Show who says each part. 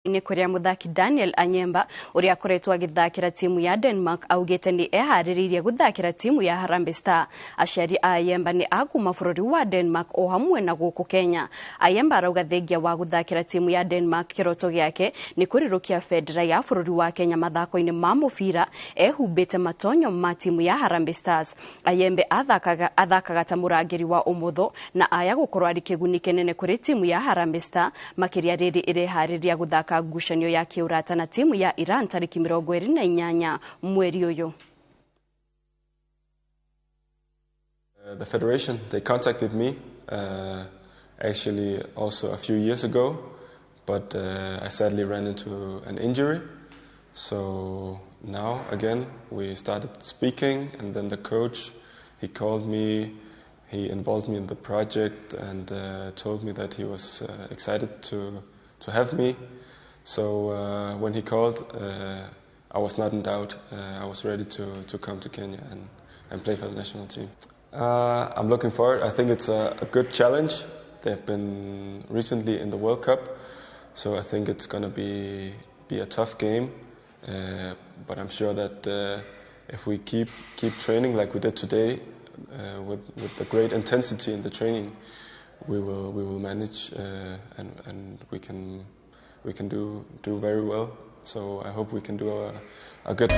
Speaker 1: Nĩ kũrĩa mũthaki Daniel Anyemba ũrĩa akoretwo agĩthakĩra timu ya Denmark augĩte nĩ eharĩrĩirie gũthakĩra timu ya Harambee Star. Aciari a Ayemba nĩ a kuma bũrũri wa Denmark o hamwe na gũkũ Kenya. Ayemba arauga thengia wa gũthakĩra timu ya Denmark kĩroto gĩake nĩ kũrirũkia bendera ya bũrũri wa Kenya mathako-inĩ ma mũbira ehumbĩte matonyo ma timu ya Harambee Stars. Ayembe athakaga ta mũrangĩri wa ũmotho na aya gũkorwo arĩ kĩguni kĩnene kũrĩ timu ya Harambee Star makĩria rĩrĩ ĩreharĩria gũthaka ngucanio ya kĩũrata na timu ya Iran tarĩki 28 mweri ũyũ.
Speaker 2: The federation, they contacted me actually also a few years ago, but I sadly ran into an injury. So now again we started speaking, and then the coach, he called me, he involved me in the project, and told me that he was excited to have me. So when he called, I was not in doubt. I was ready to come to Kenya and play for the national team. I'm looking forward. I think it's a good challenge. They've been recently in the World Cup, so I think it's going to be a tough game. But I'm sure that if we keep training like we did today, with the great intensity in the training, we will manage, and we can do very well. So I hope we can do a good.